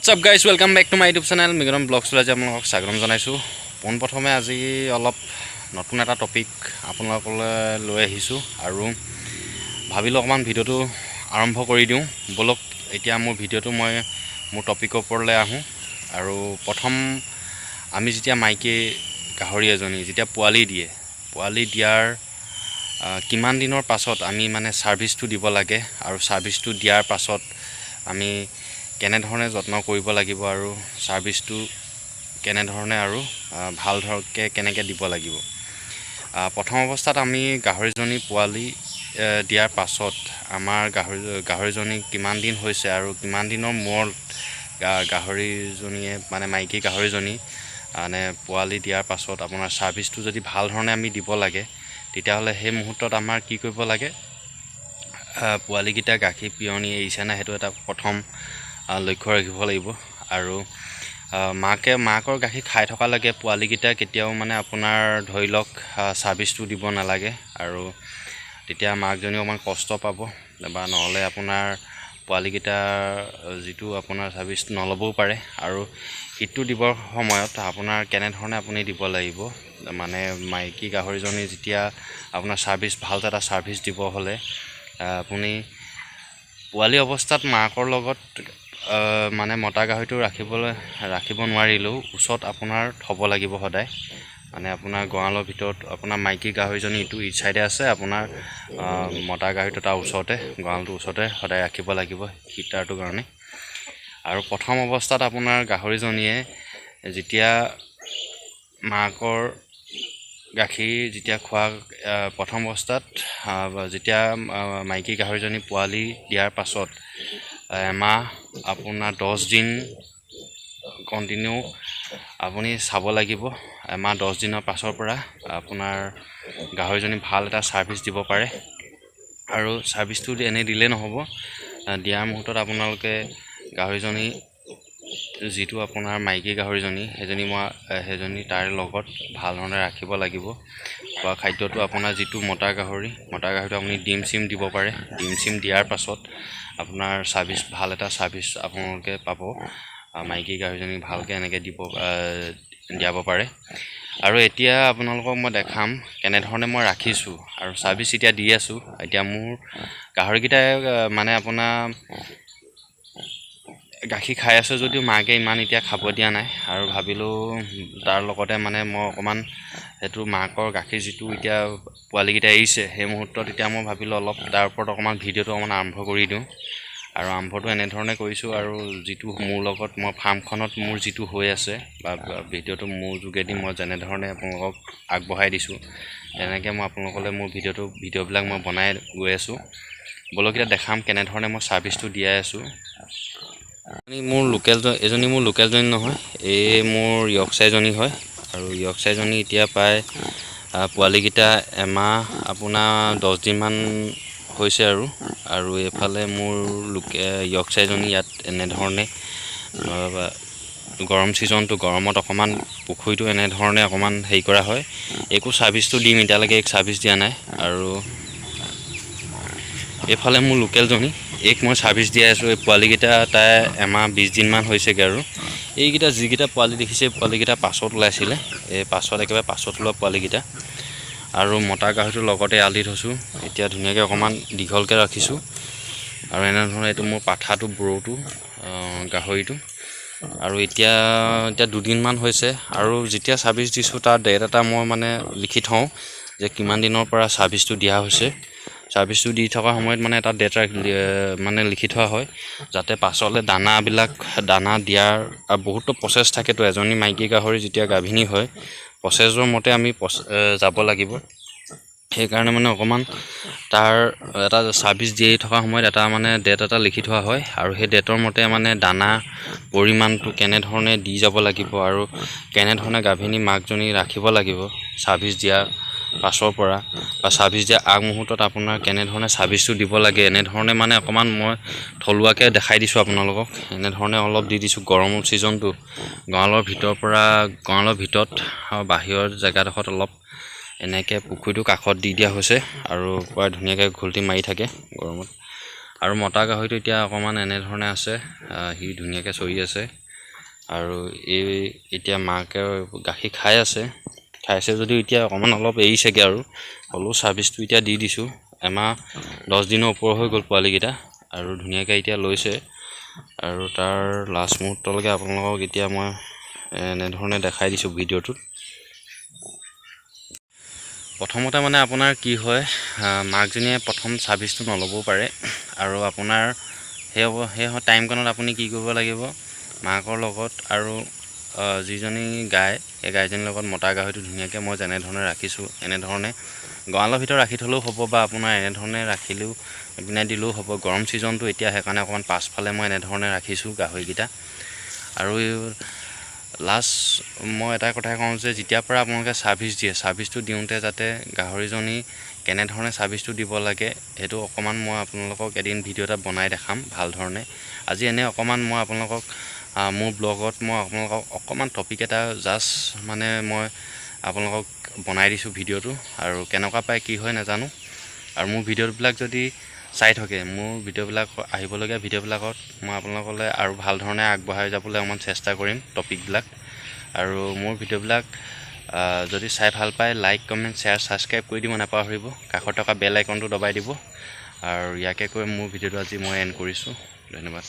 What's up, guys? Welcome back to my YouTube channel মিগৰম blogs. আজি আপোনালোকক স্বাগতম জনাইছোঁ। পোনপ্ৰথমে আজি অলপ নতুন এটা টপিক আপোনালোকলৈ লৈ আহিছোঁ আৰু ভাবিলোঁ অকণমান ভিডিঅ'টো আৰম্ভ কৰি দিওঁ। ব'লক, এতিয়া মোৰ ভিডিঅ'টো মই মোৰ টপিকৰ ওপৰলৈ আহোঁ। আৰু প্ৰথম আমি যেতিয়া মাইকী গাহৰি এজনী যেতিয়া পোৱালি দিয়ে, পোৱালি দিয়াৰ কিমান দিনৰ পাছত আমি মানে ছাৰ্ভিচটো দিব লাগে আৰু ছাৰ্ভিচটো দিয়াৰ পাছত আমি কেনেধৰণে যত্ন কৰিব লাগিব আৰু ছাৰ্ভিচটো কেনেধৰণে আৰু ভাল ধৰণকৈ কেনেকৈ দিব লাগিব। প্ৰথম অৱস্থাত আমি গাহৰিজনী পোৱালি দিয়াৰ পাছত আমাৰ গাহৰিজনী কিমান দিন হৈছে আৰু কিমান দিনৰ মূৰত গাহৰিজনীয়ে মানে মাইকী গাহৰিজনী মানে পোৱালি দিয়াৰ পাছত আপোনাৰ ছাৰ্ভিচটো যদি ভাল ধৰণে আমি দিব লাগে, তেতিয়াহ'লে সেই মুহূৰ্তত আমাৰ কি কৰিব লাগে, পোৱালিকেইটা গাখীৰ পিয়নি এৰিছে নাই, সেইটো এটা প্ৰথম লক্ষ্য ৰাখিব লাগিব। আৰু মাকে মাকৰ গাখীৰ খাই থকালৈকে পোৱালিকেইটা কেতিয়াও মানে আপোনাৰ ধৰি লওক ছাৰ্ভিচটো দিব নালাগে আৰু তেতিয়া মাকজনীও অকণমান কষ্ট পাব বা নহ'লে আপোনাৰ পোৱালিকেইটাৰ যিটো আপোনাৰ ছাৰ্ভিচ নল'বও পাৰে। আৰু হিটটো দিবৰ সময়ত আপোনাৰ কেনেধৰণে আপুনি দিব লাগিব, মানে মাইকী গাহৰিজনী যেতিয়া আপোনাৰ ছাৰ্ভিচ ভাল এটা ছাৰ্ভিচ দিব হ'লে আপুনি পোৱালি অৱস্থাত মাকৰ লগত মানে মতা গাহৰিটো ৰাখিব নোৱাৰিলেও ওচৰত আপোনাৰ থ'ব লাগিব সদায়। মানে আপোনাৰ গঁৰালৰ ভিতৰত আপোনাৰ মাইকী গাহৰিজনী ইটো ইটো চাইডে আছে, আপোনাৰ মতা গাহৰিটো তাৰ ওচৰতে, গঁৰালটোৰ ওচৰতে সদায় ৰাখিব লাগিব হিটাৰটোৰ কাৰণে। আৰু প্ৰথম অৱস্থাত আপোনাৰ গাহৰিজনীয়ে যেতিয়া মাকৰ গাখীৰ যেতিয়া খোৱা, প্ৰথম অৱস্থাত যেতিয়া মাইকী গাহৰিজনী পোৱালি দিয়াৰ পাছত এমাহ আপোনাৰ 10 দিন কণ্টিনিউ আপুনি চাব লাগিব। এমাহ 10 দিনৰ পাছৰ পৰা আপোনাৰ গাহৰিজনী ভাল এটা ছাৰ্ভিচ দিব পাৰে। আৰু ছাৰ্ভিচটো এনেই দিলেই নহ'ব, দিয়াৰ মুহূৰ্তত আপোনালোকে গাহৰিজনী যিটো আপোনাৰ মাইকী গাহৰিজনী, সেইজনী তাৰ লগত ভাল ধৰণে ৰাখিব লাগিব। খোৱা খাদ্যটো আপোনাৰ যিটো মতা গাহৰি, মতা গাহৰিটো আপুনি ডিম চিম দিব পাৰে। ডিম চিম দিয়াৰ পাছত আপোনাৰ ছাৰ্ভিচ ভাল এটা ছাৰ্ভিচ আপোনালোকে পাব। মাইকী গাহৰিজনী ভালকৈ এনেকৈ দিয়াব পাৰে। আৰু এতিয়া আপোনালোকক মই দেখাম কেনেধৰণে মই ৰাখিছোঁ আৰু ছাৰ্ভিচ এতিয়া দি আছোঁ। এতিয়া মোৰ গাহৰিকেইটাই মানে আপোনাৰ গাখীৰ খাই আছে যদিও মাকে ইমান এতিয়া খাব দিয়া নাই। আৰু ভাবিলোঁ তাৰ লগতে মানে মই অকণমান সেইটো মাকৰ গাখীৰ যিটো এতিয়া পোৱালিকেইটা এৰিছে, সেই মুহূৰ্তত এতিয়া মই ভাবিলোঁ অলপ তাৰ ওপৰত অকণমান ভিডিঅ'টো অকণমান আৰম্ভ কৰি দিওঁ। আৰু আৰম্ভটো এনেধৰণে কৰিছোঁ আৰু যিটো মোৰ লগত মই ফাৰ্মখনত মোৰ যিটো হৈ আছে বা ভিডিঅ'টো মোৰ যোগেদি মই যেনেধৰণে আপোনালোকক আগবঢ়াই দিছোঁ, তেনেকৈ মই আপোনালোকলৈ মোৰ ভিডিঅ'বিলাক মই বনাই গৈ আছোঁ। ব'লক, এতিয়া দেখাম কেনেধৰণে মই ছাৰ্ভিচটো দিয়াই আছোঁ। মোৰ লোকেল এজনী, মোৰ লোকেলজনী নহয়, এই মোৰ য়ৰ্কচাইজনী হয়। আৰু য়ৰ্কচাইজনী এতিয়া প্ৰায় পোৱালিকেইটা এমাহ আপোনাৰ 10 দিনমান হৈছে। আৰু এইফালে মোৰ য়ৰ্কচাইজনী ইয়াত এনেধৰণে গৰম ছিজনটো, গৰমত অকণমান পুখুৰীটো এনেধৰণে অকণমান হেৰি কৰা হয়। একো ছাৰ্ভিচটো দিম, এতিয়ালৈকে এক ছাৰ্ভিচ দিয়া নাই। আৰু এইফালে মোৰ লোকেলজনী, এইক মই ছাৰ্ভিচ দিয়াই আছোঁ। এই পোৱালিকেইটা তাই এমাহ 20 দিনমান হৈছেগৈ। আৰু এইকেইটা যিকেইটা পোৱালি দেখিছে, এই পোৱালিকেইটা পাছত ওলাইছিলে, এই পাছত একেবাৰে পাছত ওলোৱা পোৱালিকেইটা। আৰু মতা গাহৰিটোৰ লগতে এৰাল দি থৈছোঁ। এতিয়া ধুনীয়াকৈ অকণমান দীঘলকৈ ৰাখিছোঁ। আৰু এনেধৰণে এইটো মোৰ পাঠাটো, বৰৌটো, গাহৰিটো। আৰু এতিয়া দুদিনমান হৈছে। আৰু যেতিয়া ছাৰ্ভিচ দিছোঁ, তাৰ ডেট এটা মই মানে লিখি থওঁ যে কিমান দিনৰ পৰা ছাৰ্ভিচটো দিয়া হৈছে। ছাৰ্ভিচটো দি থকা সময়ত মানে এটা ডেট মানে লিখি থোৱা হয়, যাতে পাছলৈ দানাবিলাক দানা দিয়াৰ বহুতো প্ৰচেছ থাকেতো। এজনী মাইকী গাহৰি যেতিয়া গাভিনী হয়, প্ৰচেছৰ মতে আমি যাব লাগিব। সেইকাৰণে মানে অকণমান তাৰ এটা ছাৰ্ভিচ দি থকা সময়ত এটা মানে ডেট এটা লিখি থোৱা হয়। আৰু সেই ডেটৰ মতে মানে দানা পৰিমাণটো কেনেধৰণে দি যাব লাগিব আৰু কেনেধৰণে গাভিনী মাকজনী ৰাখিব লাগিব ছাৰ্ভিচ দিয়াৰ পাছৰ পৰা বা ছাৰ্ভিচ দিয়াৰ আগমুহূৰ্তত আপোনাৰ কেনেধৰণে ছাৰ্ভিচটো দিব লাগে, এনেধৰণে মানে অকণমান মই থলুৱাকৈ দেখাই দিছোঁ আপোনালোকক। এনেধৰণে অলপ দি দিছোঁ। গৰমৰ ছিজনটো গঁৰালৰ ভিতৰৰ পৰা গঁৰালৰ ভিতৰত আৰু বাহিৰৰ জেগাডোখৰত অলপ এনেকৈ পুখুৰীটোৰ কাষত দি দিয়া হৈছে আৰু পূৰা ধুনীয়াকৈ ঘুলটি মাৰি থাকে গৰমত। আৰু মতা গাহৰিটো এতিয়া অকণমান এনেধৰণে আছে, সি ধুনীয়াকৈ চৰি আছে। আৰু এই এতিয়া মাকে গাখীৰ খাই আছে, খাইছে যদিও এতিয়া অকণমান অলপ এৰিছেগৈ আৰু হ'লেও ছাৰ্ভিচটো এতিয়া দি দিছোঁ। এমাহ 10 দিনৰ ওপৰ হৈ গ'ল পোৱালিকেইটা আৰু ধুনীয়াকৈ এতিয়া লৈছে। আৰু তাৰ লাষ্ট মুহূৰ্তলৈকে আপোনালোকক এতিয়া মই এনেধৰণে দেখাই দিছোঁ ভিডিঅ'টোত। প্ৰথমতে মানে আপোনাৰ কি হয়, মাকজনীয়ে প্ৰথম ছাৰ্ভিচটো নল'বও পাৰে আৰু আপোনাৰ সেই টাইমকণত আপুনি কি কৰিব লাগিব, মাকৰ লগত আৰু যিজনী গাই, সেই গাইজনীৰ লগত মতা গাহৰিটো ধুনীয়াকৈ মই যেনেধৰণে ৰাখিছোঁ এনেধৰণে গঁৰালৰ ভিতৰত ৰাখি থ'লেও হ'ব বা আপোনাৰ এনেধৰণে ৰাখিলেও পিনে দিলেও হ'ব। গৰম ছিজনটো এতিয়া, সেইকাৰণে অকণমান পাছফালে মই এনেধৰণে ৰাখিছোঁ গাহৰিকেইটা। আৰু লাষ্ট মই এটা কথাই কওঁ যে যেতিয়াৰ পৰা আপোনালোকে ছাৰ্ভিচ দিয়ে, ছাৰ্ভিচটো দিওঁতে যাতে গাহৰিজনী কেনেধৰণে ছাৰ্ভিচটো দিব লাগে সেইটো অকণমান মই আপোনালোকক এদিন ভিডিঅ' এটা বনাই দেখাম ভাল ধৰণে। আজি এনেই অকণমান মই আপোনালোকক মোৰ ব্লগত মই আপোনালোকক অকণমান টপিক এটা জাষ্ট মানে মই আপোনালোকক বনাই দিছোঁ ভিডিঅ'টো, আৰু কেনেকুৱা পায় কি হয় নাজানো। আৰু মোৰ ভিডিঅ'বিলাক যদি চাই থাকে, মোৰ ভিডিঅ'বিলাক আহিবলগীয়া ভিডিঅ'বিলাকত মই আপোনালোকলৈ আৰু ভাল ধৰণে আগবঢ়াই যাবলৈ অকণমান চেষ্টা কৰিম টপিকবিলাক। আৰু মোৰ ভিডিঅ'বিলাক যদি চাই ভাল পায় লাইক, কমেণ্ট, শ্বেয়াৰ, ছাবস্ক্ৰাইব কৰি দিব নাপাহৰিব, কাষত থকা বেল আইকনটো দবাই দিব। আৰু ইয়াকে কৈ মোৰ ভিডিঅ'টো আজি মই এণ্ড কৰিছোঁ। ধন্যবাদ।